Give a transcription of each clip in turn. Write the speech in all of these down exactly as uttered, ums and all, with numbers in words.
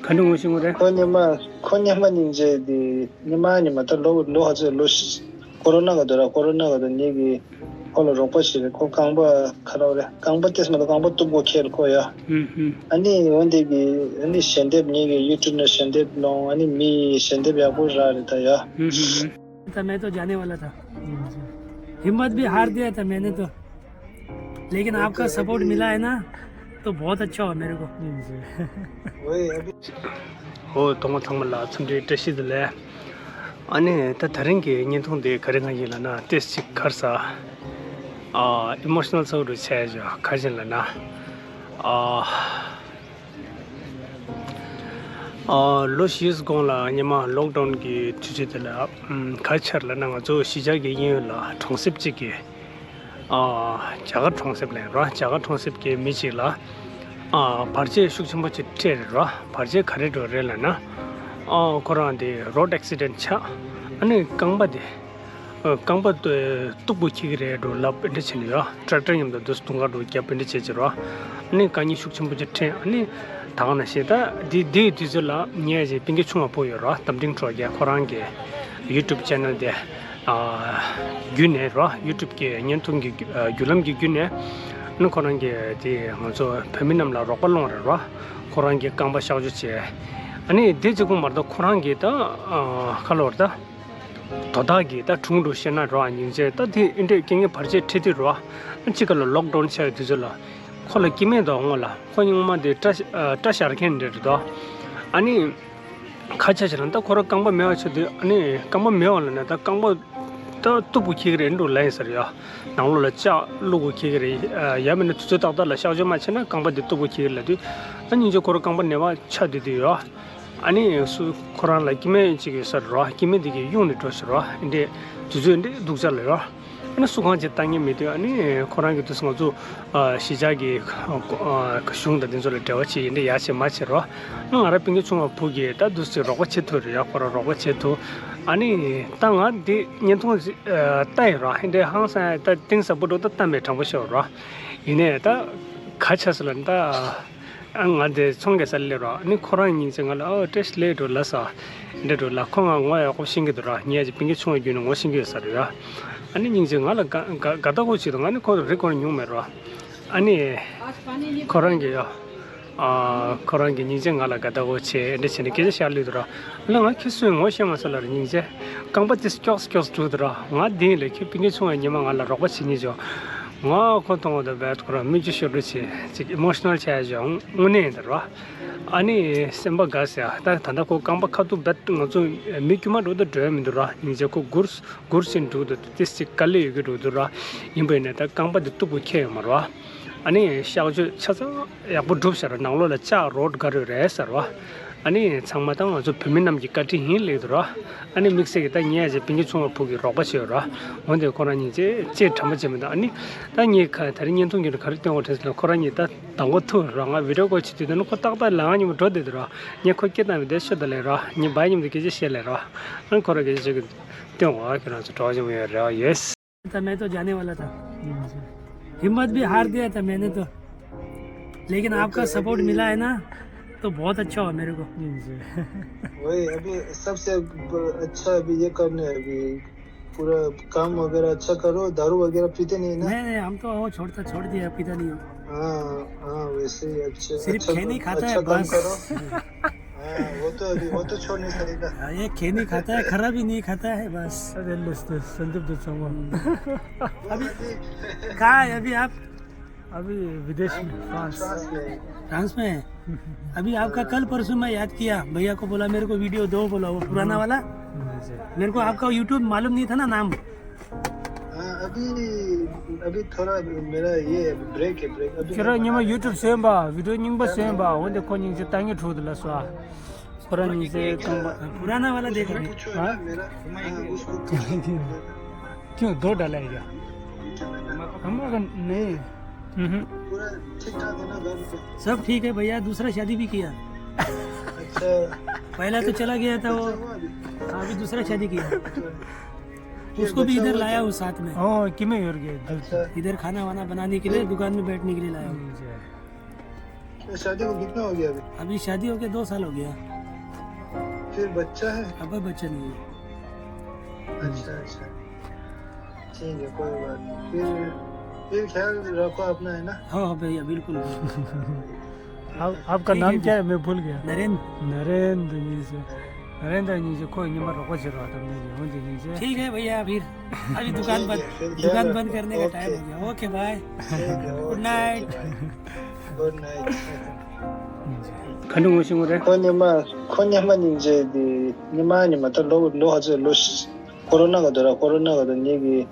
ག་འདྲ་ངོ་ཤེས་ངོ་རེད། ཁོ་སྔོན་མ་ཁོ་སྔོན་མ་སྙིང་རྗེ་དེ་སྔོན་མ་ཉི་མ་ད་ལོ་ལོ་ཧ་ཚོད་ལོ་ཤི་ཀོ་རོ་ན་ག་དུས་ར་ཀོ་རོ་ན་ག་དུས་ངེད་ཀྱིས་ཁོ་ལ་རོགས་པ་བྱས་རེད། ཁོ་རྐང་པ་ཁ་རོག་རེད། རྐང་པ་ཏེས་མ་ད་རྐང་པ་གཏུབ་དགོས་ཁེལ་ཁོ་ཡ། ཨ་ནི་འོན་ཏེ་གི་ཨ་ནི་ཞལ་འདེབས་ངེད་ཀྱི་ཡུ་ཊུབ་ནས་ཞལ་འདེབས་ལོང་། ཨ་ནི་མི་ཞལ་འདེབས་ཡག་པོ་རག་རེད་ད་ཡ། था, मैं तो जाने वाला था। हिम्मत भी हार दिया था मैंने तो, लेकिन आपका सपोर्ट मिला है ना, तो बहुत अच्छा हुआ मेरे को। ཨོ་ཐོག་མ་ཚང་མ་ལ་འཚམས་འདྲི་བཀྲ་ཤིས་བདེ་ལེགས། ཨ་ནི་ད་དེ་རིང་གི་བརྙན་ཐུང་འདི་ག་རེ་གང་ཡིན་ལབ་ན་ཏེས་ཅིག་གར་ས་ཨ་ཨི་མོ་ཤི་ནལ་ཚ་བོ་རུ་ཆགས་ཡོད། ག་རེ་ཡིན་ལབ་ན་ཨ། ཨ་ལོ་བཞིའི་གོང་ལ་སྔོན་མ་ལོག་ཌའུན་གྱི་དུས་ཚོད་དེ་ལ་ཨམ་ག་ཆར་ལ་ན་ང་ཚོ་གཞིས་ཆགས་ཀྱི་དབྱིན་ཡུལ་ལ་གྲོང་གསེབ་ཅིག་གི་ཨ་རྒྱ་གར་གྲོང་གསེབ་ལ་ར་རྒྱ་གར་གྲོང་གསེབ་ཀྱི་མི་ཅིག་ལ་ཨ་བར་ཆད་ཤུགས་ཆེན་པོ་ཅིག་སྤྲད་རེད་ར། བར་ཆད་ག་རེ་འགྲོ་རེད་ལབ་ན་ཨ་ཁོ་རང་དེ་རོཌ་ཨེག་སི་ཌེན་ཆགས། ཨ་ནི་རྐང་པ་དེ་རྐང་པ་སྟུག་པོ་འཁྱེར་གྱི་རེད་འགྲོ་ལབ་འདྲ་བྱས་ནས་ཡོད། ཊེག་ཊར་མཉམ་དུ་འདུག་སྟོང་ཁ་འགྲོ་རྒྱབ་འདྲ་བྱས་ཀྱི་རོ། ཨ་ནི་དཀའ་ངལ་ཤུགས་ཆེན་པོ་ཅིག་འཕྲད། ཨ་ནི་ད་ག་ནང་བཞིན་ད་འདི་འདིའི་དུས་ཚོད་ལ་ངའི་ཅིག་སྤུན་ཀྱག་ཆུང་བ་ཕོ་ཡོད་རོ། རྟ་མགྲིན་གྲོགས་རྒྱལ་ཁོ་རང་གི་ཡུ་ཊུབ་ཆེ་ནལ་དེ་བརྒྱུད་ནས་རོ། ཡུ་ཊུབ་ཀྱི་བརྙན་ཐུང་གི་བརྒྱུད་ལམ་གྱི་བརྒྱུད་ནས་ཨ་ནི་ཁོ་རང་གི་དེ་ང་ཚོ་བོད་མི་རྣམས་ལ་རོགས་པ་སློང་རེད་རོ། ཁོ་རང་གི་རྐང་པ་གཤག་བཅོས་བྱས། ཨ་ནི་དེ་གཅིག་པོ་མ་རེད་ད་ཁོ་རང་གི་ད་ཁ་ལོར་ད། དོ་བདག་གིས་ད་དྲུང་དུ་བཤད་ན་རོ། སྙིང་རྗེ་ད་དེ་ཨིན་འདྲས་རྐྱེན་ངན་བར་ཆད་འཕྲད་དུས་རོ། ཨ་གཅིག་ག་ལ་ལོག་ཌའུན་ཆགས་ཡོད་དུས་ཚོད་ལ་ཁོ་ལ་སྐྱིད་མེད་དོ་ངོ་ལ་ཁོ་སྙིང་མ་དེ་སྐྲ་སྐྲ་བཞར་མཁན་འདྲ་རེད་དོ། ཨ་ནི་ཁ་ཆ་བྱས་ན་ད་ཁོ་ར་རྐང་པ་མེད་པ་ཆགས་དུས་ཨ་ནི་རྐང་པ་མེད་པ་ལ་ནས་ད་རྐང་པ་ད་སྟུག་པོ་འཁྱེར་གི་རེད་འགྲོ་ལ་ཡིན་ཟེར་ཡོ། ནང་ལོགས་ལ་ལྕགས་བླུག་གོ་འཁྱེར་གི་རེད། ཡ་མིན་ན་དུས་ཚོད་ཏག་ཏག་ལ་གཤག་བཅོས་མ་བྱས་ན་རྐང་པ་དེ་སྟུག་པོ་འཁྱེར་གི་ལབ་དུས་ཨ་སྙིང་རྗེ་ཁོ་ར་རྐང་པ་ནད་པ་ཆགས་དུས་དུས་ཡོ། ཨ་ནི་སུ་ཁོ་རང་ལ་སྐྱེ་དམན་ཅིག་ཡོད་ས་རེད་རོ། སྐྱེ་དམན་དེ་གི་གཡུགས་ནས་འགྲོ་ཟེར་རོ། འདི་འདྲས་དུས་ཚོད་འདི་སྡུག་ཅག་ལ་ཡོད། ཨ་ནི་སུ་གང་ཅིག་ལྟ་མཁན་མེད་དུས་ཨ་ནི་ཁོ་རང་གི་དུས་སུ་ང་ཚོ་ཨ་གཞིས་ཆགས་ཀྱི་ཨ་གཞུང་དང་དེ་ཚོ་ལ་འབྲེལ་བ་བྱེད་ཡིན་འདྲ་ཡ་བྱེད་མ་བྱེད་རོ། ཨ་ང་རང་སྤུན་ཀྱག་ཆུང་བ་བུ་གིས་ད་དུས་སུ་རོགས་པ་བྱེད་ཐུབ་རེད་ཡ། ཁོ་རང་རོགས་པ་བྱེད་ཐུབ། ཨ་ནི་ད་ང་འདི་བརྙན་ཐུང་ཨ་ལྟ་ཡིན་རོ། འདི་འདྲས་ཧང་སང་ཡ་ད་གཏིང་ཟབ་པོ་འགྲོ་ད་ལྟ་མེད་དྲང་པོ་ཤོད་རོ། ཡིན་ནའི་ད་ག་ཆགས་སོང་ལབ་ན་ད། ཨ་ང་དེ་ཚོང་གི་ས་ལས་རོ། ཨ་ནི་ཁོ་རང་སྙིང་རྗེ་ང་ལ་ཨོ་བཀྲ་ཤིས་བདེ་ལེགས་འགྲོ་ལ་ས་འདྲ་འགྲོ་ལ་ཁོ་ང་ངོ་ཡག་པོ་ཤེས་ཀྱི་འདུག་ར། ངས་ཅིག་སྤུན་ཀྱག་ཆུང་བའི་རྒྱུད་ནས་ངོ་ཤེས་ཀྱི་ཡོད་ས་རེད་ཡ། ཨ་ནི་སྙིང་རྗེ་ང་ལ་དགའ་དགའ་དགའ་ལྟ་བུ་ཅིག་དང་ང་ནི་ཁོ་རེ་སྐོར་ཉུང་མེད་རོ། ཨ་ནི་ཁོ་རང་གི་ཡ་ཨ་ཁོ་རང་གི་སྙིང་རྗེ་ང་ལ་དགའ་ལྟ་བུ་བྱས་འདྲ་བྱས་ནས་སྐད་ཆ་བཤད་ལུས་འདུག་ར། ལ་ང་ཁྱེད་ཚོས་ངོ་ཤེས་མ་སོང་ལ་ར་སྙིང་རྗེ། རྐང་པ་དེ་སྐྱོགས་སྐྱོགས་འགྲོ་འདུག་ར། ང་དེ་ལས་ཁྱེད་སྤུན་ཀྱག་ཆུང་བའི་ཉི་མ་ང་ལ་རོགས་པ་བྱེད་ཉེ་བྱུང་། ང་ཁོ་མཐོང་བ་དང་བས་ཁོ་རང་མིག་ཆུ་ཤོར་འགྲོ་བྱེད་ཅིག་ཨི་མོ་ཤི་ནལ་ཆགས་བྱུང་དངོས་གནས་ཡིན་ད་རོ། ཨ་ནི་སེམས་པ་དགའ་ཟེར་ཨ། ད་ད་ལྟ་ཁོ་རྐང་པ་ཁ་ཐུག་བས་ང་ཚོ་མི་དཀྱུས་མ་འགྲོ་ད་འགྲོ་ཡ་མི་འདུག་ར། སྙིང་རྗེ་ཁོ་སྒུར་སྒུར་ཟིན་འགྲོ་འདུག་ཏིས་ཅིག་དཀའ་ལས་ཡོད་ཀྱི་འགྲོ་འདུག་ར། ཡིན་པ་ཡིན་ནའི་ད་རྐང་པ་འདི་སྟུག་པོ་འཁྱེར་ཡོད་མ་རེད་བ། ཨ་ནི་གཤག་བཅོས་ཆ་ཚང་ཡག་པོ་གྲུབ་ཤག་ར། ནང་ལོགས་ལ་ལྕགས་རོཌ་ག་རེ་རེད་ཟེར་བ། ཨ་ནི་ཚང་མ་ད་ང་ཚོ་བོད་མི་རྣམས་ཀྱི་བཀའ་དྲིན་ཡིན་ལེགས་འདུག་ར། ཨ་ནི་དམིགས་བསལ་གྱི་ད་ངས་ཡ་ཅིག་སྤུན་ཀྱག་ཆུང་བ་བུ་གིས་རོགས་པ་བྱས་ཡོད་ར། འོན་ཏེ་ཁོ་རང་གཉིས་ཅེས་ཅེས་དྲན་པ་བྱེད་མི་འདུག་ཨ་ནི་ད་ངས་ཁ་ད་རིང་བརྙན་ཐུང་གི་ག་རེ་སྟོན་དགོས་དྲན་སོང་ལ་ཁོ་རང་གཉིས་ད་དང་པོ་ཐུག་ར། ང་བི་ཌིའོ་ཀོལ་བྱེད་དུས་ད་ནི་ཁོ་ཏག་ཏག་ལ་ང་མཉམ་དུ་འགྲོ་བསྡད་འདུག་ར། ངས་ཁོ་སྐད་བཏང་བའི་དེ་ཤོད་ད་ལེ་ར། ངས་བའི་མཉམ་དུ་སྐད་ཆ་བཤད་ལེ་ར། ཨ་ནི་ཁོ་རང་སྐད་ཆ་བཤད་གི་སྟོན་དགོས་ཁྱེད་རང་ཚོ་གྲོགས་ཆེན་པོ་ཡོད་རེད་ཡེས། था, मैं तो जाने वाला था। हिम्मत भी हार दिया था मैंने तो, लेकिन आपका सपोर्ट मिला है ना, तो बहुत अच्छा हुआ मेरे को। वही, अभी सबसे ब-, अच्छा अभी ये करने हैं, अभी पूरा काम वगैरह अच्छा करो, दारू वगैरह पीते नहीं ना? नहीं, नहीं, हम तो वो छोड़ता, छोड़ दिया, पीता नहीं हूँ। हाँ, हाँ, वैसे ही अच्छा, सिर्फ अच्छा, खैनी खाता अच्छा है काम बस। करो। हाँ, वो तो अभी, वो तो छोड़ नहीं सकेगा। हाँ, ये खैनी खाता है, खरा भी नहीं खाता है, बस। अरे, लिस्ट है, संदीप दत्त शर्मा। अभी कहाँ है अभी आप? अभी विदेश में, फ्रांस। फ्रांस में। फ्रांस में है? अभी आपका कल परसों मैं याद किया, भैया को बोला, "मेरे को वीडियो दो," बोला, वो पुराना वाला। जी। मेरे को आपका यूट्यूब मालूम नहीं था ना, नाम। हाँ, अभी, अभी थोड़ा मेरा ये ब्रेक है, ब्रेक। अभी ཁྱེད་རང་ཉི་མ་ཡུ་ཊུབ་བཟོས་པ། བི་ཌིའོ་རྙིང་པ་བཟོས་པ། འོན་ཏེ་ཁོ་སྙིང་རྗེ་ལྟ་ཉན་ཕྲུག་དེ་ལ་སོ། ཁོ་རང་སྙིང་རྗེ་རྐང་པ། पुराना वाला देख रहे हैं। हाँ? क्यों, दो डाला है क्या? हम अगर नहीं। हम्म। सब ठीक है भैया, दूसरा शादी भी किया। अच्छा। पहला तो चला गया था वो, अभी दूसरा शादी किया। उसको भी इधर लाया हूँ साथ में। ཨོ་ཀི་མེ་ཡོར་གེ་དུ། इधर खाना वाना बनाने के लिए, दुकान में बैठने के लिए लाया हूँ। शादी को कितना हो गया अभी? अभी शादी होके दो साल हो गया। फिर बच्चा है? अभी बच्चा नहीं है। अच्छा, अच्छा। ठीक है, कोई बात नहीं। फिर, फिर ख्याल रखो अपना, है ना? हाँ, हाँ भैया, बिल्कुल। आप, आपका ठीक नाम है क्या भैया। है? मैं भूल गया। नरेंद्र। नरेंद्र जी से। नरेंद्र जी से कोई नहीं, मैं रोको चलो, तुम नहीं हो जी से। ठीक है भैया, फिर अभी दुकान बंद, ठीक है, फिर दुकान ख्याल बंद रखो। करने का टाइम ओके। हो गया। Okay, bye. ठीक है, good okay, night. Okay, bye. Good night. ཁ་འདོན་ངོ་ཤེས་ངོ་རེད། ཁོ་ཉི་མ་ཁོ་ཉི་མ་སྙིང་རྗེ་དེ་ཉི་མ་ཉི་མ་ད་ལོ་ལོ་ཧ་ཚོད་ལོ་ཤི་ཀོ་རོ་ན་ག་དུ་ར་ཀོ་རོ་ན་ག་དུ་ངེད་ཀྱི་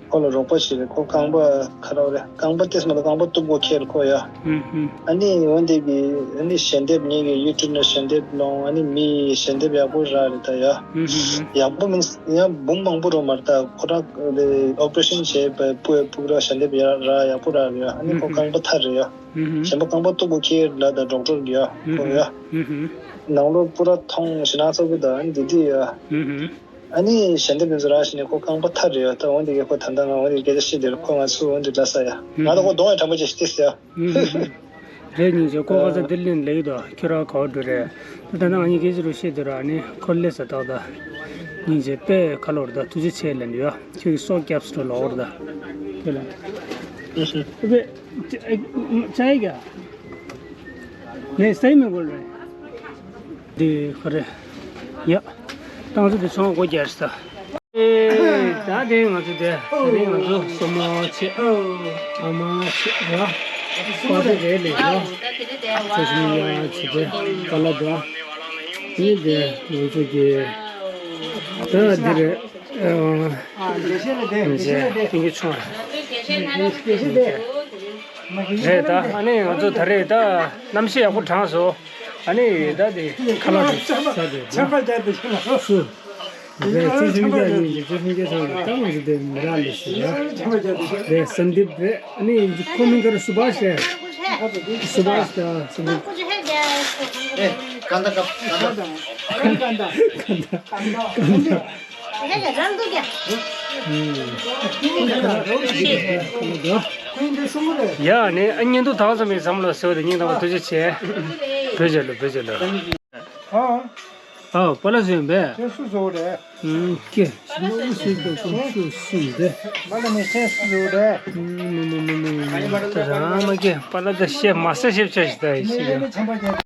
ཁོ་ལ་རོགས་པ་ཞིག་རེད། ཁོ་རྐང་པ་ཁ་རོག་རེད། རྐང་པ་ཏེས་མ་ད་རྐང་པ་སྟུག་པོ་ཁྱེར་ཁོ་ཡ། ཨུམ་ཨུམ། ཨ་ནི་འོན་ཏེ་གི་ཨ་ནི་ཞལ་འདེབས་ངེད་ཀྱི་ཡུ་ཊུབ་ནས་ཞལ་འདེབས་ལོང་། ཨ་ནི་མི་ཞལ་འདེབས་ཡག་པོ་རག་རེད་ད་ཡ། ཨུམ་ཨུམ། ཡག་པོ་མིན་ཡང་འབུམ་མང་པོ་རོ་མ་རེད་ད། ཁོ་རང་ཨོ་པ་རེ་ཤན་བྱས་པའི་སྤུ་སྤུ་ར་ཞལ་འདེབས་ཡ་རག་ཡག་པོ་རག་རེད་ཡ། ཨ་ནི་ཁོ་ཨུམ་ཨུམ། རྐང་པ་ཐར་རེད་ཡ། ཨུ་ཧུ། གཞན་པ་རྐང་པ་སྟུག་པོ་ཁྱེར་ལ་དང་ཌོག་ཊར་གི་ཡ། ཨུ་ཁོ་ཧུ། ཡ། ཨུ་ཧུ། ནང་ལོགས་པུ་ར་མཐོང་ཞེ་ན་ཚོགས་ཀྱི་དང་འདི་འདི་ཡ། ཨུ་ཧུ། ཨ་ནི་ཞལ་འདེབས་འདི་ཚོ་རག་བྱས་ནས་ཁོ་རྐང་པ་ཐར་རེད་ཡ། ད་འོན་ཏེ་ཁོ་ད་ལྟ་ང་འོན་ཏེ་སྐད་ཆ་བཤད་དེ་རེད། ཁོ་ང་ཚོ་འོན་ཏེ་ལ་ས་ཡ། ང་ད་ཁོ་གདོང་ཡ་དྲན་པ་ཅིག་ཤི་ཏེ་ས་ཡ། ཨུ་ཧུ། རེད། སྙིང་རྗེ། ཁོ་ཁ་ས་ལྡི་ལི་ནས་ལེགས་དོ། ཁྱོད་རང་ག་བར་འགྲོ་རེད། ད་ད་ནང་ཉིད་སྐད་ཆ་རུ་བཤད་དེ་ར་ནི་ཁོ་ལས་ས་ཏག་ད། སྙིང་རྗེ་དཔེ་ཁ་ལོ་རེད་ད། ཐུགས་རྗེ་ཆེ་ལན་ཡོད། ཁྱོད་ཀྱི་སྲོག་སྐྱབས་སུ་ལོག་རེད་ད། དེ་ལ། ཨུ་ཧུ། ཨུ་ཧུ། ཅ་ཡི་ག་ནས་སེ་མི་གོ་རེད། འདི་ཁ་རེད། ཡ། ཏང་སུ་དེ་ཚོང་སྒོ་རྒྱག་ས། ཨེ། ད་དེ་ང་ཚོ་དེ་དེ་རིང་ང་ཚོ་སོ་མ་ཆེ་ཨ་མ་ཆེ་ར་པ་དེ་རེད་ལས་ར་ཚོ་ཞིང་ཡ་ཆེ་དེ་ཀ་ལ་དེ་ནི་དེ་ང་ཚོ་གི་ད་དེ་རེད། ཨ་ཨ་དེ་ཆུང་རེད་ད། ཨ་ནི་ང་ཚོ་ད་རེས་ད་གནམ་གཤིས་ཡག་པོ་གྲང་སོང་། ཨ་ནི་ད་དེ་ཁ་ལག་ཅིག་ཟ་དགོས་ན་སུ་རེད། ཅི་ཤིང་རྒྱ་ཡིན་གྱི་ཅི་ཤིང་རྒྱ་ཚང་ལ་ད་ང་ཚོ་དེ་མི་རག་ལས་ཤི་ཡ། རེད་སེམས་སྡིབ་རེད། ཨ་ནི་ཁོ་མིང་ག་རེ་སུ་བ་ཤེ། སུ་བ་ཤེ་ད་སེམས་སྡིབ། ཨེ་ག་འདྲ་ག་འདྲ་ག་འདྲ་ག་འདྲ། ཡ་ནི་ཨ་ཉིན་དུ་ཐང་ཙམ་མིན་བསམ་བློ་ཟེར་བ་དེ་སྙིང་ཐག་པ་ཐུགས་རྗེ་ཆེ། བོད་ཇ་ལུ་བོད་ཇ་ལུ། ཨ་ཨ་པ་ལ་ཟོས་པས། ཁྱེད་སུ་བཟོ་རེད། ཀྱེ་ཞིག་མ་ལུ་སུས་དང་ཀུན་ཆུ་སུས་དེ། པ་ལ་ནི་ཁྱེད་སུ་བཟོ་རེད། མི་མི་མི་མི་མི་ད་རང་མ་ཀྱེ་པ་ལ་ད་ཤེས་མ་ཟེར་ཞིབ་ཆ་ཞིག་ད་ཡིན་ཤིག་ཡ།